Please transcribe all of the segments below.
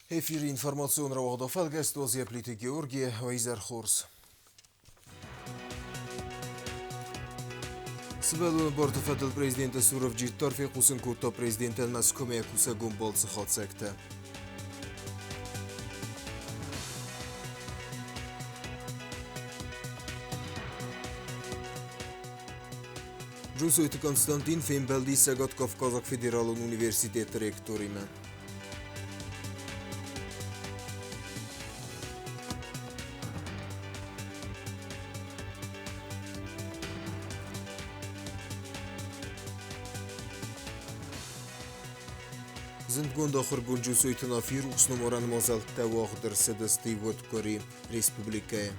Эфиры информацион рауагъды фӕлгӕст Озия Плиты Георгий, уӕ хорз. Сывӕллоны барты фӕдыл президенты цур ӕвджиддар фехъусын кодта президентӕн Мӕскуымӕ кусӕгон балцы хатдзӕгтӕ. Джусойты Константин фембӕлди Цӕгат-Кавказаг федералон университеты ректоримӕ. Зындгонд ахуыргонд Джусойты Нафи рухс номарӕн мадзӕлттӕ уагъд ӕрцыдысты ивгъуыд къуыри республикӕйы.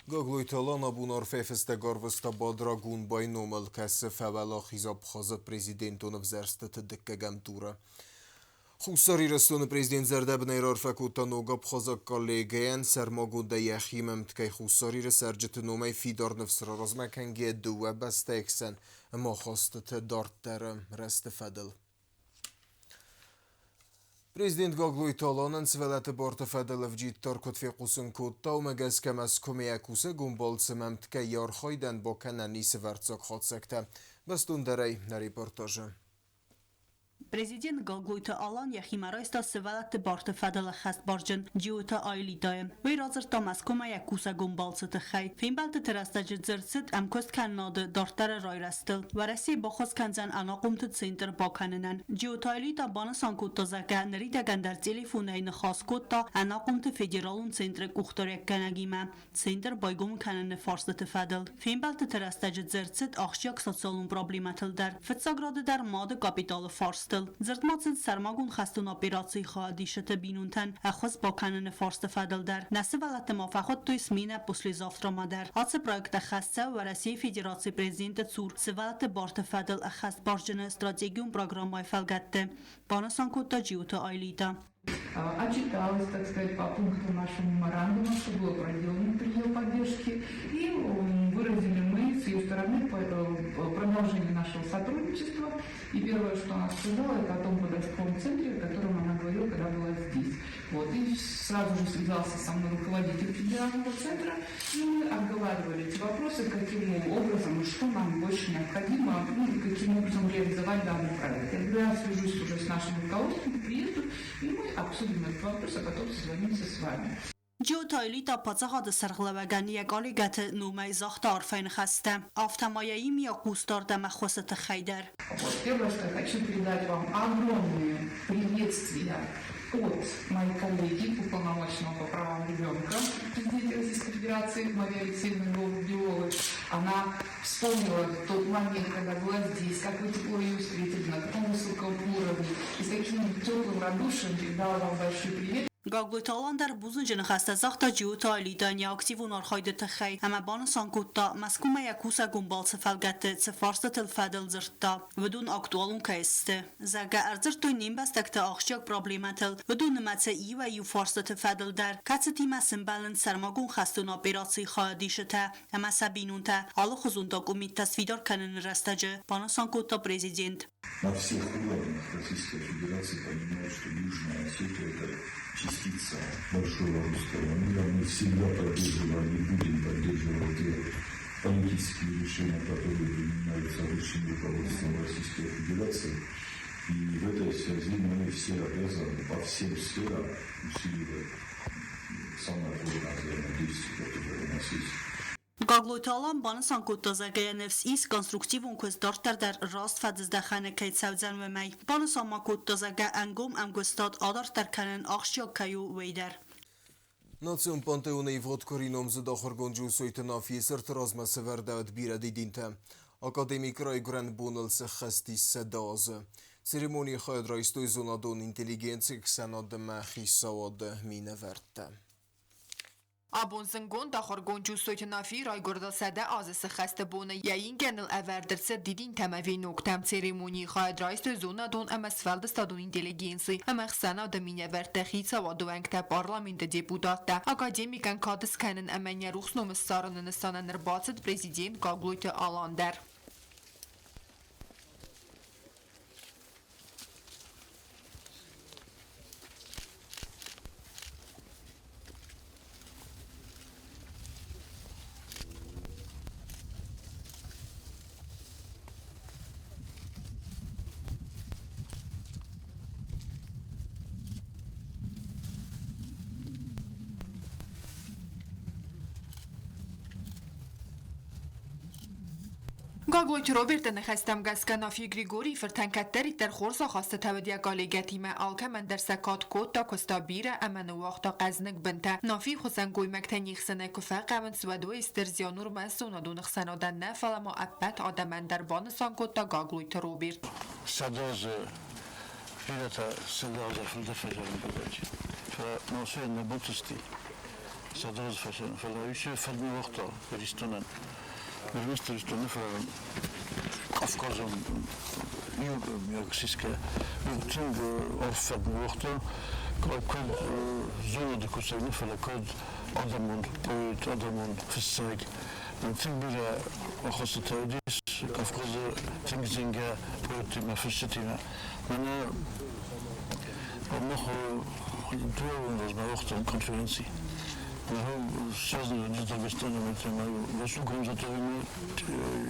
Гаглойты Алан абон арфӕ фыстӕг арвыста Бадрагун Байномыл, кӕцы фӕуӕлахиз Абхазы президентон ӕвзӕрстыты дыккӕгӕм туры. Хуссар Ирыстоны президент зӕрдӕбынӕй раарфӕ кодта ног абхазаг коллегӕйӕн, сӕрмагондӕй йӕхимӕ ӕмткӕй Хуссар Иры цӕрджыты номӕй фидар ныфс раразмӕ кӕнгӕйӕ дыууӕ бӕстӕйы хсӕн ӕмахастыты дарддӕры рӕзты фӕдыл. Президент Гаглойты Аланӕн сывӕллӕтты барты фӕдыл ӕвджиддӕр куыд фехъусын кодта, уымӕ гӕсгӕ Мӕскуымӕ йӕ кусӕгон балцы ӕмткӕй йӕ архайдӕн бакӕнӕн ницы ӕвӕрццаг хатдзӕгтӕ. Бӕстондӕрӕй нӕ репортажы. Президент Гаглойты Алан йӕхимӕ райста сывӕллӕтты барты фӕдыл ӕххӕстбарджын Джиоты Аэлитӕйы. Уый радзырдта Мӕскуымӕ йӕ кусӕгон балцы тыххӕй. Фембӕлдтыты рӕстӕджы дзырд цыд ӕмкуысткӕнынады дарддӕры райрӕзтыл. Уӕрӕсе баххуыс кӕндзӕн ӕнахъомты центр бакӕнынӕн. Джиоты Аэлитӕ банысан кодта, зӕгъгӕ, ныридӕгӕн дӕр телефонӕй ныхас кодта ӕнахъомты федералон центры къухдариуӕггӕнӕгимӕ. Центр байгом кӕныны фарстыты фӕдыл. Фембӕлдтыты рӕстӕджы дзырд цыд ахсджиаг социалон проблемӕтыл дӕр, фыццаг рады дӕр мады капиталы фарстыл. Дзырд ма цыд сӕрмагонд хӕстон операцийы хайадисджыты бинонтӕн ӕххуыс бакӕныны фарсты фӕдыл дӕр. Нӕ сывӕллӕтты ма фӕхуыдтой сменӕ послезавтра-мӕ дӕр. Ацы проект ӕххӕст цӕуы Уӕрӕсейы Федерацийы Президенты цур сывӕллӕтты барты фӕдыл ӕххӕстбарджыны стратегион программӕйы фӕлгӕтты, банысан кодта Джиоты Айлита. Отчиталась, так сказать, по пункту нашего меморандума, что было проделано при ее поддержке, и выразили мы с ее стороны продолжение нашего сотрудничества. И первое, что она сказала, это о том подростковом центре, о котором она говорила, когда была здесь. Вот. И сразу же связался со мной руководитель федерального центра, и мы обговаривали эти вопросы, каким образом и что нам больше необходимо, ну и каким образом реализовать данный проект. Я говорю, я свяжусь уже с нашим руководством к приезду, и мы обсудим этот вопрос, а потом созвонимся с вами. Джиоты Аэлитӕ паддзахады сӕргълӕууӕгӕн йӕ коллегӕты номӕй загъта арфӕйы ныхӕстӕ, афтӕ ма йӕ им йӕ хъусдард ӕмӕ ӕххуысы тыххӕй дӕр. Вот первое, что я хочу передать вам огромные приветствия от моей коллеги, уполномоченного по правам ребенка президента Российской Федерации Марии Алексеевны Голубевой. Она вспомнила тот момент, когда была здесь, как вы тепло ее встретили, на каком высоком уровне, и с таким теплым радушием передала вам большой привет. Гаглойты Алан дӕр бузныджы ныхӕстӕ загъта Джиоты Аэлитӕйӕн йӕ активон архайды тыххӕй ӕмӕ банысан кодта, Мӕскуымӕ йӕ кусӕгон балцы фӕлгӕтты цы фарстытыл фӕдыл дзырдта, уыдон актуалон кӕй сты. Зӕгъгӕ, ӕрдзырдтой не мбӕстӕгты ахсджиаг проблемӕтыл, уыдон нымӕцы иуӕй-иу фарстыты фӕдыл дӕр, кӕцытимӕ сӕмбӕлынц сӕрмагонд хӕстон операцийы хайадисджытӕ ӕмӕ сӕ бинонтӕ алыхуызон документтӕ сфидар кӕныны рӕстӕджы, банысан кодта президент. На всех уровнях Российская Федерация понимает, что Южная Осетия – это частица большого русского мира. Мы всегда поддерживали и будем поддерживать те политические решения, которые принимаются высшим руководством Российской Федерации. И в этой связи мы все обязаны по всем сферам усиливать самое плотное взаимодействие, которое у нас есть. Гаглойты Алан банысан кодта, зӕгъгӕ, йӕ ныфс ис, конструктивон куыст дарддӕр дӕр раст фӕдыздӕхӕны кӕй цӕудзӕн уымӕй. Банысан ма кодта, зӕгъгӕ, ӕнгом ӕмгуыстад адарддӕр кӕнын ахсджиаг кӕй у, уый дӕр. Национ пантеоны ивгъуыд къуыри номдзыд ахуыргонд Джусойты Нафийы цырты размӕ сӕвӕрдӕуыд бирӕ дидинтӕ. Академик райгуырӕн боныл сӕххӕст ис 100 азы. Церемонийы хайад райстой зонадон интеллигенцийы ӕхсӕнад ӕмӕ хицауады минӕвӕрттӕ. Абон зындгонд ахуыргонд Джусойты Нафийы райгуырдыл 100 азы сыххӕсты боны йӕ ингӕныл ӕвӕрд ӕрцыд дидинтӕ ӕмӕ веноктӕ. Церемонийы хайад райстой зонадон ӕмӕ сфӕлдыстадон интеллигенци ӕмӕ ӕхсӕнады минӕвӕрттӕ, хицауады уӕнгтӕ, парламенты депутаттӕ. Академикӕн кад скӕнын ӕмӕ йӕ рухс ном ссарыны нысанӕн ӕрбацыд президент Гаглойты Алан дӕр. Гаглойты Роберты ныхӕстӕм гӕсгӕ Нафи Григорийы фыртӕн кӕддӕриддӕр хорз ахастытӕ уыд йӕ коллегӕтимӕ, алкӕмӕн дӕр сӕ кад кодта, куыста бирӕ ӕмӕ ныууагъта хъӕзныг бынтӕ. Нафийы хуызӕн гоймӕгтӕ не хсӕнӕй куы фӕхъӕуынц, уӕд уый стыр зиан у ӕрмӕст зонадон ӕхсӕнадӕн нӕ, фӕлӕ ма ӕппӕт адӕмӕн дӕр, банысан кодта Гаглойты Роберт. 100 азы бирӕтӕ 100 азы фылдӕр фӕзӕронд уыдаид. Фӕлӕ Мосейӕн нӕ бантысти 100 азы фӕцӕрын, фӕлӕ уый фӕд ныууагъта Ирыстонӕн. Ӕрмӕст Ирыстоны, фӕлӕ Кавказон иумиаг тынг арф фӕд ныууагъта, кӕд зонады кусӕг нӕ, фӕлӕ кӕд адӕмон поэт, адӕмон фыссӕг. Тынг бирӕ ахастытӕ уыдис Кавказы тынг зынгӕ поэттимӕ, фысджытимӕ. Мӕнӕ мах дыууӕ размӕ уагътам конференци. Связаны Дагестаном Расул Гамзатовимӕ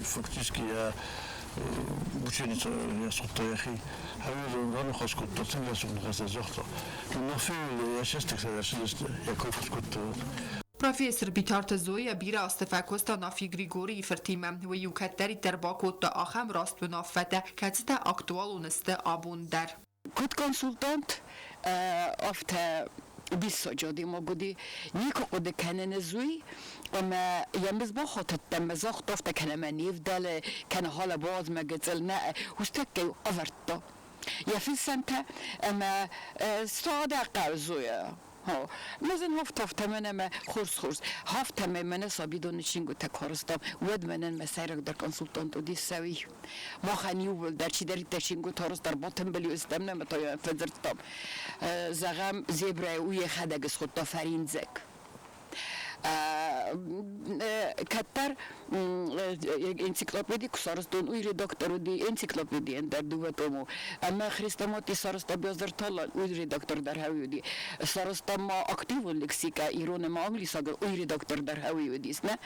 фактически я ученица я схуыдта йӕхи. Хӕрзон раныхас кодта, тынг рӕсугъд ныхӕстӕ загъта. Нафийыл йӕ цӕстыгтӕ рӕсыдысты, йӕ кой куыд кодта. Профессор Битарты Зоя бирӕ азты фӕкуыста Нафи Григорийы фыртимӕ. Уый-иу кӕддӕриддӕр бакодта ахӕм раст уынаффӕтӕ, кӕцытӕ актуалон сты абон дӕр. Куыд консультант, афтӕ диссаджы адӕймаг уыди. Никуы хъуыды кӕнын ӕз уый, ӕмӕ йӕм ӕз бахатыдтӕн, мӕ загъта, афтӕ кӕнӕ мӕ не вдӕлы, кӕнӕ халӕбуадз мӕ гыццыл нӕ, устӕккӕ ӕвӕрдта йӕ фыссӕнтӕ ӕмӕ садӕ хъӕлдзуйӕ. Мӕ зын хафт мӕнӕ мӕ хорз-хорз. Хафтӕмӕ мӕнӕ сабидоны чингуытӕ карстам, уӕд мӕнӕн мӕ сӕйрагдӕр консультант уыди Сӕуи. Махӕн иууылдӕр чидӕриддӕр чингуытӕ арӕзт ӕрбатымбыл стӕм нӕ та йӕм фӕдзырдтам. Зӕгъӕм, зебрӕйы уый йӕхӕдӕг схуыдта фӕриндзӕг. Кӕддӕр энциклопеди куы сарӕзтон, уый редактор уыди энциклопедийӕн дӕр дыууӕ тому. Ӕмӕ хрестомати сарӕзта Бязырталан, уый редактор дӕр хӕуи уыди. Сарӕзта ма активон лексикӕ ирон ӕмӕ англисагыл, уый редактор дӕр хӕуи уыдис, нӕ?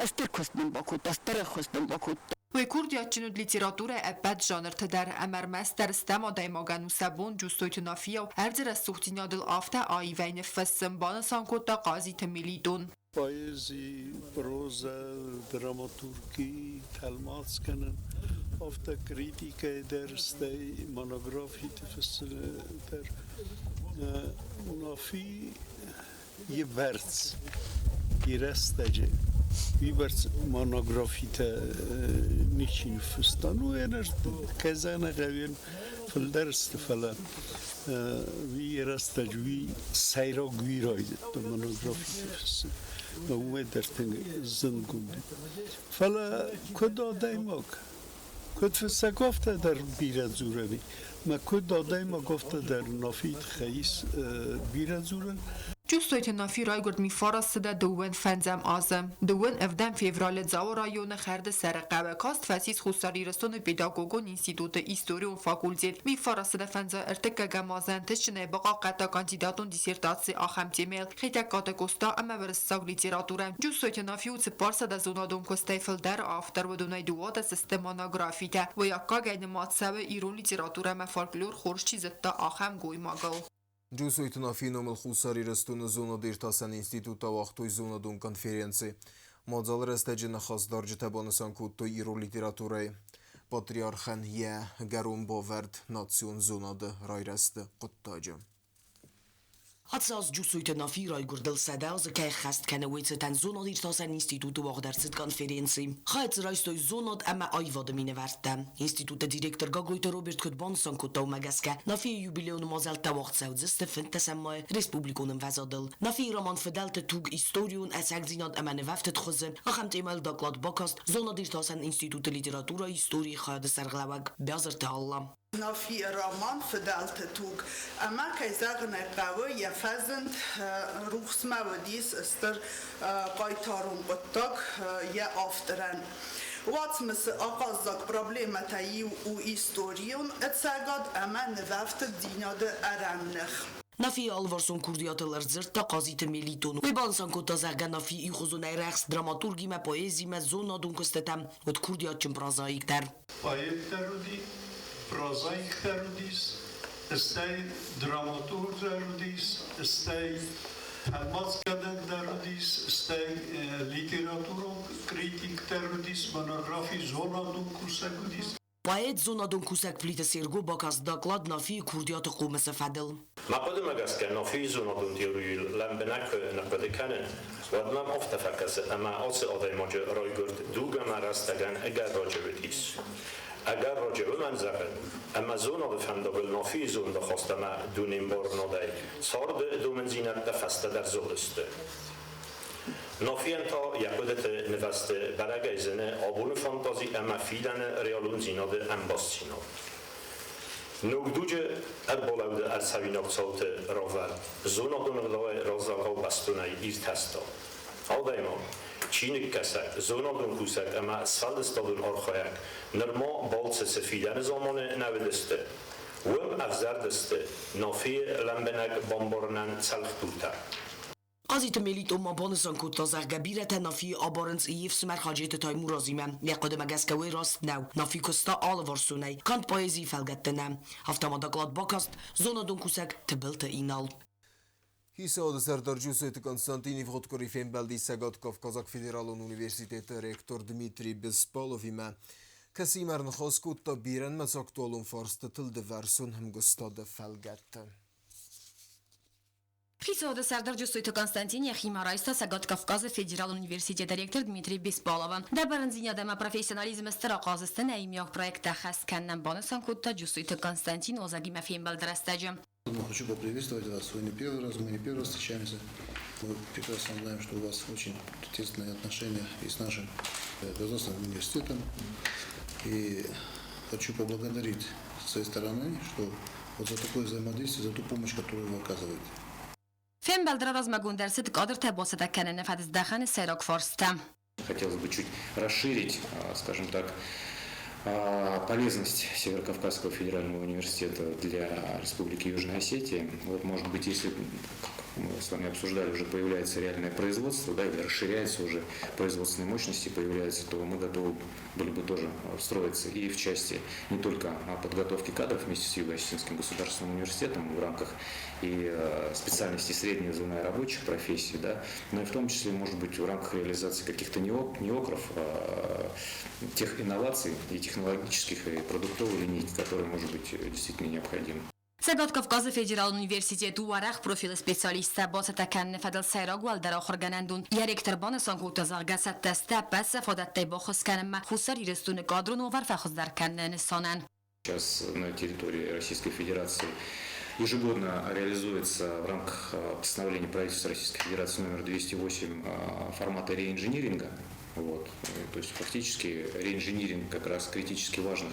Стыр куыст мын бакодта, стыр ӕххуыс мын бакодта. Уый курдиатджын уыд литературӕйы ӕппӕт жанрты дӕр ӕмӕ ӕрмӕстдӕр стӕм адӕймагӕн у сӕ бон Джусойты Нафийау ӕрдзы рӕсугъддзинадыл афтӕ аивӕй ныффыссын, банысан кодта Хъазиты Мелитон. Поэзи, прозӕ, драматурги, тӕлмац кӕнын, афтӕ критикӕйы дӕр, стӕй монографиты фыссыны дӕр. Нафи йы бӕрц рӕстӕджы уыйбӕрц монографитӕ ничи ныффыста. Ну, кӕй зӕгъын фылдӕр сты, фӕлӕ уый рӕстӕджы уый сӕйраг уый райдыдта монографитӕ фыссын. Уымӕй дӕр тынг зындгонд у. Фӕлӕ куыд адӕймаг, куыд фыссӕг, афтӕ дӕр бирӕ дзурӕн и. Мӕ куыд адӕймаг, афтӕ дӕр Нафийы тыххӕй ис бирӕ дзурӕн. Джусойты Нафи райгуырд Мифарасыда дыууын фӕндзӕм азы. Дыууын ӕвдӕм февралы Дзауы районы Хӕрды сӕры хъӕуы каст фӕцис Хуссар Ирыстоны педагогон институты историон факультет. Мифарасыда фӕндзай ӕртыккӕгӕм азы ӕнтыстджынӕй бахъахъхъӕдта кандидатон диссертаци ахӕм темӕйыл Хетӕгкаты Къоста ӕмӕ уырыссаг литературӕ. Джусойты Нафи у 400 зонадон куыстӕй фылдӕр автор, уыдонӕй 12 сты монографитӕ. Уый аккагӕй нымад цӕуы ирон литературӕ ӕмӕ фольклор хорз чи зыдта, ахӕм гоймагыл. Джусойты Нафийы номыл Хуссар Ирыстоны зонад-иртасӕн институт ауагътой зонадон конференци. Мадзалы рӕстӕджы ныхасдарджытӕ банысан кодтой ирон литературӕйы патриархӕн йӕ гӕрон бавӕрд национ зонады райрӕзты хъуыддаджы. Ацы аз Джусойты Нафийы райгуырдыл 100 азы кӕй ӕххӕст кӕны, уый цытӕн зонад-иртасӕн институты уагъд ӕрцыд конференци. Хайад дзы райстой зонад ӕмӕ аивады минӕвӕрттӕ. Институты директор Гаглойты Роберт куыд банысан кодта, уымӕ гӕсгӕ Нафийы юбилейон мадзӕлттӕ уагъд цӕудзысты 15 майы республикон ӕмвӕзадыл. Нафийы роман «Фыдӕлты туг. Историон ӕцӕгдзинад ӕмӕ нывӕфтыд хуызы» ахӕм темӕйыл доклад бакаст зонад-иртасӕн институты литературӕйы историйы хайады сӕргълӕууӕг Биазырты Алла. Нафийы роман «Фыдӕлты туг» ӕмӕ, кӕй зӕгъын ӕй хъӕуы, йӕ фӕзынд рухсмӕ уыдис стыр хъайтарон хъуыддаг йӕ авторӕн. Уацмысы ахъаззаг проблемӕтӕй иу у историон ӕцӕгад ӕмӕ нывӕфтыддзинады ӕрӕмных. Нафийы алыварсон курдиатыл ӕрдзырдта Хъазиты Мелитон. Уый банысан кодта, зӕгъгӕ, Нафи иухуызонӕй рӕхст драматургимӕ, поэзимӕ, зонадон куыстытӕм, уыд курдиатджын прозаик дӕр. Поэт дӕр уыди, прозаик дӕр уыдис, стӕй драматург дӕр уыдис, стӕй тӕлмацгӕнӕг дӕр уыдис, стӕй литературон критик дӕр уыдис, монографи зонадон кусӕг уыдис. Поэт, зонадон кусӕг Плиты Серго бакаст доклад Нафийы курдиаты хъомысы фӕдыл. Мӕ хъуыдымӕ гӕсгӕ Нафийы зонадон теорийыл лӕмбынӕг куы ныхъхъуыды кӕнын, уӕд мӕм афтӕ фӕкӕсы, ӕмӕ ацы адӕймаджы райгуырд дуг ӕмӕ рӕстӕгӕн ӕгӕр раджы уыдис. Ӕгӕр раджы уымӕн зӕгъын, ӕмӕ зонады фӕндагыл Нафийы зондахаст ӕмӕ дунембарынадӕй царды домындзинӕдтӕ фӕстӕдӕр зылдысты. Нафийӕн та йӕ хъуыдыты нывӕзты бӕрӕгӕй зыны абоны фантази ӕмӕ фидӕны реалондзинады ӕмбастдзинад. Ног дуджы ӕрбалӕуды ӕрцӕуинаг цауты равӕрд зонадон ӕгъдауӕй раззагау бӕстонӕй иртӕста. Адӕймаг, чиныгкӕсӕг, зонадон кусӕг ӕмӕ сфӕлдыстадон архайӕг нырма балцы цы фидӕны заманы нӕ уыдысты, уым ӕвзӕрдысты Нафийы лӕмбынӕг бамбарынӕн цӕлхдуртӕ. Хъазиты Мелитон ма банысан кодта, зӕгъгӕ, бирӕтӕ Нафийы абарынц йе фсымӕр Хаджеты Таймуразимӕ. Йӕ хъуыдымӕ гӕсгӕ уый раст нӕу. Нафи куыста алыварсонӕй, канд поэзийы фӕлгӕтты нӕ. Афтӕ ма доклад бакаст зонадон кусӕг Тыбылты Инал. Хицауады сӕрдар Джусойты Константин ивгъуыд къуыри фембӕлди Цӕгат-Кавказаг федералон университеты ректор Дмитрий Беспаловимӕ, кӕцыимӕ ӕрныхас кодта бирӕнымӕц актуалон фарстытыл дывӕрсон ӕмгуыстады фӕлгӕтты. Хицауады сӕрдар Джусойты Константин йӕхимӕ райста Цӕгат Кавказы федералон университеты ректор Дмитрий Беспалова. Дӕ бӕрндзинад ӕмӕ профессионализмы стыр ахъаз сты нӕ иумиаг проекттӕ хӕс кӕнынӕн, банысан кодта Джусойты Константин уазӕгимӕ фембӕлды рӕстӕджы. Хочу поприветствовать вас. Вы не первый раз, мы не первый раз встречаемся. Мы прекрасно знаем, что у вас очень тесные отношения и с нашим государственным университетом. И хочу поблагодарить с своей стороны, что вот за такое взаимодействие, за ту помощь, которую вы оказываете. Фембӕлды размӕгонд ӕрцыд кадртӕ бацӕттӕ кӕныны фӕдыздӕхӕны сӕйраг фарста. Хотелось бы чуть расширить, скажем так, полезность Северокавказского федерального университета для Республики Южная Осетия. Вот, может быть, если, как мы с вами обсуждали, уже появляется реальное производство, да, или расширяется уже производственные мощности появляются, то мы готовы были бы тоже встроиться и в части не только подготовки кадров вместе с Юго-Осетинским государственным университетом в рамках и специальностей среднего звена и рабочих профессий, да, но и в том числе, может быть, в рамках реализации каких-то неокров, тех инноваций и технологических, и продуктовой линейки, которые, может быть, действительно необходимы. Цӕгат Кавказы федералон университет у уӕрӕх профилы специалисттӕ бацӕттӕ кӕныны фӕдыл сӕйраг уӕлдӕр ахуыргӕнӕндон. Йӕ ректор банысан кодта, зӕгъгӕ, цӕттӕ сты ӕппӕт сӕ фадӕттӕй баххуыс кӕнынмӕ Хуссар Ирыстоны кадрон уавӕр фӕхуыздӕр кӕныны нысанӕн. Сейчас на территории Российской Федерации ежегодно реализуется в рамках постановления правительства Российской Федерации номер 208 формата реинжиниринга. Вот. То есть фактически реинжиниринг как раз критически важных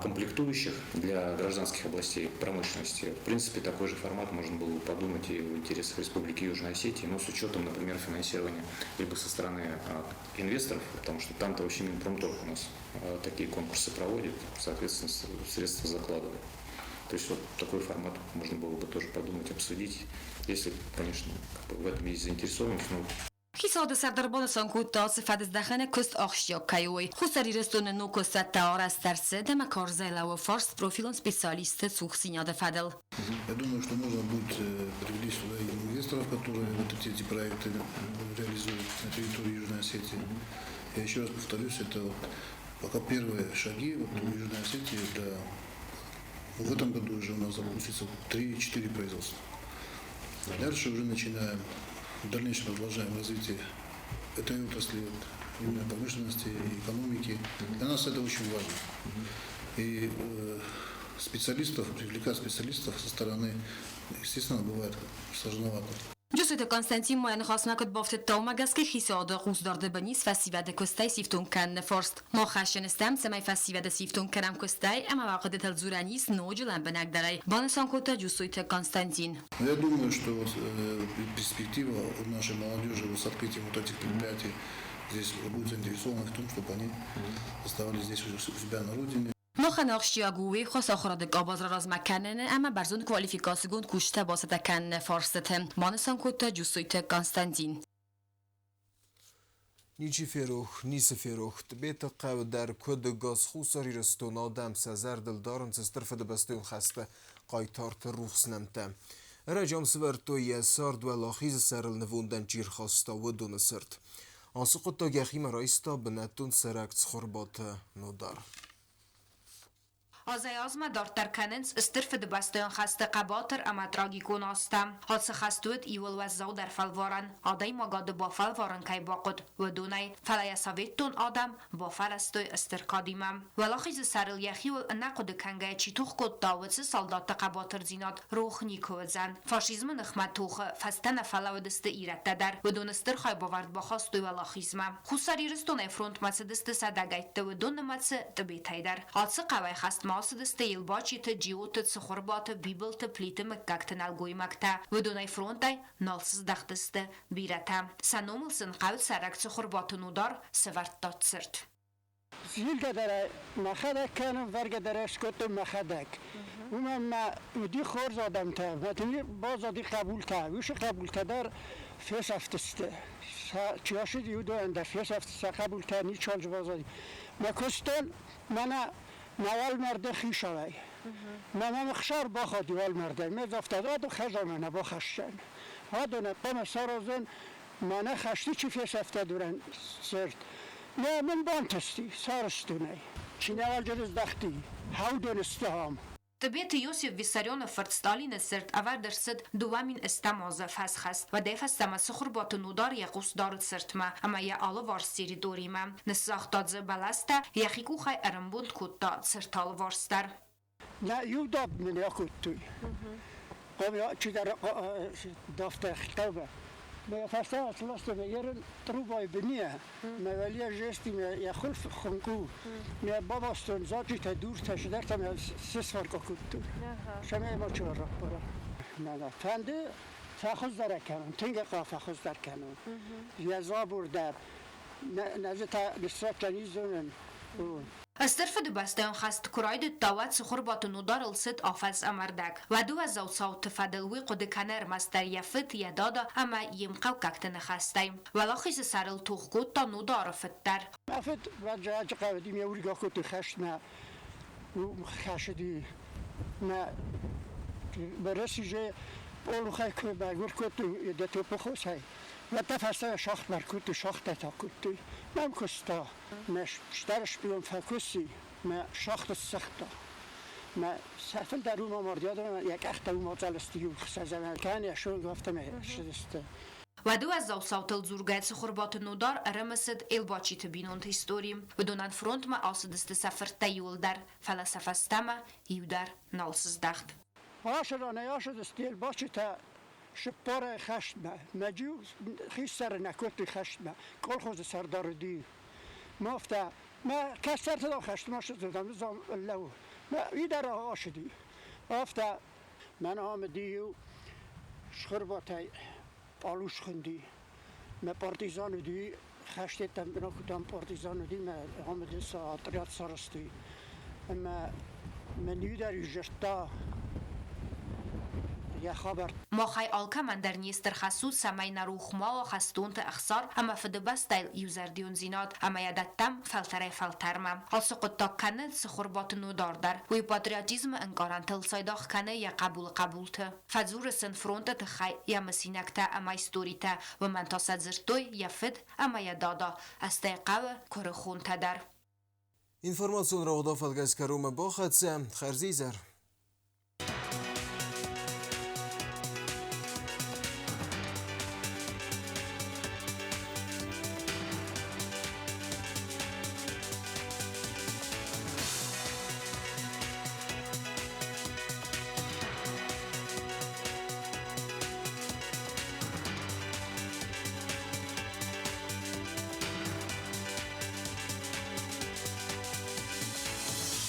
комплектующих для гражданских областей промышленности. В принципе, такой же формат можно было бы подумать и в интересах Республики Южная Осетия, но с учетом, например, финансирования либо со стороны инвесторов, потому что там-то вообще Минпромторг у нас такие конкурсы проводит, соответственно, средства закладывает. То есть вот такой формат можно было бы тоже подумать, обсудить, если, конечно, как бы в этом есть заинтересованность. Но Хицауады сӕрдар банысан кодта, ацы фӕдыздӕхӕны куыст ахсджиаг кӕй у. Хуссар Ирыстоны ног куыстуӕттӕ арӕзт ӕрцыд ӕмӕ карзӕй лӕууы фарст профилон специалистты цухдзинады фӕдыл. Я думаю, что можно будет привлечь сюда и инвесторов, которые вот эти проекты реализуют на территории Южной Осетии. Я еще раз повторюсь, это вот пока первые шаги вот в Южной Осетии. Да, в этом году уже у нас запустится 3-4 производства. А дальше уже начинаем, в дальнейшем продолжаем развитие этой отрасли, именно промышленности и экономики. Для нас это очень важно. И специалистов, привлекать специалистов со стороны, естественно, бывает сложновато. Джусойты Константин ма йӕ ныхасмӕ куыд бафтыдта, уымӕ гӕсгӕ хицауады хъусдарды бын ис фӕсивӕды куыстӕй сифтонг кӕныны фарст. Мах хӕсджын стӕм, цӕмӕй фӕсивӕды сифтонг кӕнӕм куыстӕй ӕмӕ уӕ хъуыдытыл дзурӕн ис ноджы лӕмбынӕгдӕрӕй, банысан кодта Джусойты Константин. Я думаю, что вот перспектива у нашей молодежи вот с открытием вот этих предприятий здесь будет заинтересованы в том, чтобы они оставались здесь у себя на родине. Махӕн ахсджиаг у уе ххуыс ахуырады къабаз раразмӕ кӕныны ӕмӕ бӕрзонд квалификацигонд кусджытӕ бацӕттӕ кӕныны фарстыты, банысан кодта Джусойты Константин. Ничи ферох, ницы ферох. Тъбеты хъӕуы дӕр куыд ӕгас Хуссар Ирыстоны адӕм сӕ зӕрдыл дарынц Стыр Фыдыбӕстӕйон хӕсты хъайтарты рухс нӕмттӕ. Ӕрӕджы ам сывӕрдтой йӕ цард Уӕлахизы сӕрыл нывондӕн чи рхаста, уыдоны цырт. Ацы хъуыддаг йӕхимӕ райста бынӕттон цӕрӕг Цхуырбаты Нодар. Азӕй-азмӕ дарддӕр кӕнынц Стыр Фыдыбӕстӕйон хӕсты хъӕбатыр ӕмӕ трагикон азтӕ. Ацы хӕст уыд иууыл уӕззаудӕр фӕлварӕн, адӕймагады бафӕлварын кӕй бахъуыд, уыдонӕй, фӕлӕ йӕ советтон адӕм бафӕрӕзтой стыр кадимӕ. Уӕлахизы сӕрыл йӕхиуыл ӕнӕхъуыды кӕнгӕйӕ чи тох кодта, уыцы салдатты хъӕбатырдзинад рох никуы уыдзӕн. Фашизмы ныхмӕ тохы фӕстӕ нӕ фӕлӕууыдысты ирӕттӕ дӕр. Уыдон стыр хайбавӕрд бахастой уӕлахизмӕ. Хуссар Ирыстонӕй фронтмӕ цыдысты сӕдӕгӕйтты, уыдон нымӕцы Тъбетӕй дӕр. Ацы хъӕуӕй хӕстмӕ ацыдысты Елбачиты, Джиоты, Цыхуырбаты, Бибылты, Плиты мыггӕгты нӕлгоймӕгтӕ. Уыдонӕй фронтӕй нал сыздӕхтысты бирӕтӕ. Сӕ номыл сын хъӕуы цӕрӕг Цыхуырбаты Нодар сӕвӕрдта цырт. Зилгӕ дӕр мӕхӕдӕг кӕнын, вӕргӕ дӕр скодтон мӕхӕдӕг. Уымӕн мӕ уыди хорз адӕмтӕ, мӕ баззади хъӕбултӕ. Уыцы хъӕбултӕ дӕр фесӕфтысты. Чи ацыди, уыдонӕн дӕр фесӕфтысты сӕ хъӕбултӕ, ничиуал дзы баззади. Мӕ куыстон мӕнӕ мӕ уӕлмӕрды хицауӕй. Мӕ мӕм ӕхсар бахауди уӕлмӕрдӕй. Ме загъта, адон хӕдзармӕ нӕ бахӕссӕн. Адонӕн хъуамӕ саразон мӕнӕ хӕсты чи фесӕфта дурӕн цырт. Нӕ мын бантысти, сарӕзтон ӕй. Чи нӕ здӕхти, хаудон сты ам. Тъбеты Иосиф Виссарионы фырт Сталины цырт ӕвӕрд ӕрцыд 2008 азы фӕсхӕст. Уӕдӕй фӕстӕмӕ Цыхуырбаты Нодар йӕ хъус дары цыртмӕ ӕмӕ йӕ алыварс территоримӕ. Ныссагъта дзы бӕлӕстӕ, йӕхи къухӕй ӕрӕмбонд кодта цырты алыварс дӕр. Нӕ иу даб мын акодтой. Чидӕр дафтӕ хъӕугӕ. Мӕ фӕстӕ ацласта мӕ ерын трубай быния. Мӕ валия жести мӕ йӕ хуылф хуынкъу. Мӕ бабастон зачъитӕ, дуртӕ, цыдӕртӕ мӕ сысфарка кодтой. Цӕмӕй ма чы раппара. Мӕнӕ фӕнды фӕхуыздӕр кӕнын, тынг фӕхуыздӕр кӕнын. Йӕ забор дӕр нӕ дзы та ныссӕттӕн изонын. Стыр Фыдыбӕстӕйон хӕст куы райдыдта, уӕд Цыхуырбаты Нодарыл цыд афӕдз ӕмӕ рдӕг. Уӕды уӕззау цауты фӕдыл уый хъуыды кӕны ӕрмӕстдӕр йӕ фыд, йӕ дада ӕмӕ йе мхъӕуккӕгты ныхӕстӕй. Уӕлахизы сӕрыл тох кодта Нодары фыд дӕр. Мӕ фыд Раджы хъавыди ме уыргӕ кодтой хӕстмӕ, хӕсыди мӕ Бӕрӕсиже пъолухӕй куы байгуыр кодтой дӕ топпыхосӕй, уӕд та фӕстӕмӕ шахтмӕ ӕркодтой, шахтӕ кодтой. Мӕм куыста. Мӕ стӕр шпион фӕкуси, мӕ шахты ссыгъта. Мӕ сӕ фылдӕр уым амарди, адӕмӕн йӕ къӕхтӕ уым ацъӕлысты иу хсӕзӕмӕ кӕнӕ суанг афтӕмӕй ссыдысты. Уӕды уӕззау цаутыл дзургӕ Цыхуырбаты Нодар ӕрымысыд Елбачиты бинонты истори. Уыдонӕн фронтмӕ ацыдысты сӕ фырттӕ иуылдӕр, фӕлӕ сӕ фӕстӕмӕ иу дӕр нал сыздӕхт. Ацыданӕй ацыдысты Елбачитӕ сыппарӕй хӕстмӕ. Мӕ джиу хистӕры нӕ кодтой хӕстмӕ, колхозы сӕрдар уыди. Мафтӕ мӕ кӕстӕрты дӕр хӕстмӕ ссыдтӕн, лӕуу. Мӕ уый дӕр ацыди. Афтӕ мӕн амыди иу схуырбатӕй пъалус хуынди. Мӕ партизан уыди, хӕстеттӕм бынакуытам партизан уыди, мӕ амыды сӕ отряд сарӕзтой. Ӕмӕ мӕн иу дӕр изӕрдта йӕ хабар. Махӕй алкӕмӕн дӕр не стыр хӕс у, цӕмӕй нӕ рух ма уа хӕстонты ӕхсар ӕмӕ Фыдыбӕстӕйыл иузӕрдиондзинад ӕмӕ йӕ дӕттӕм фӕлтӕрӕй-фӕлтӕрмӕ. Ацы хъуыддаг кӕны Цыхуырбаты Нодар дӕр. Уый патриотизмы ӕнкъарӕнтыл цайдагъ кӕны йӕ хъӕбулы хъӕбулты. Фӕдзуры сын фронты тыххӕй йӕ мысинӕгтӕ ӕмӕ историтӕ, уымӕн та сӕ дзырдтой йӕ фыд ӕмӕ йӕ дада, ӕстӕй хъӕуы куырыхонтӕ дӕр. Информацион рауагъдон фӕлгӕс кӕронмӕ бахӕццӕ. Хӕрзизӕр!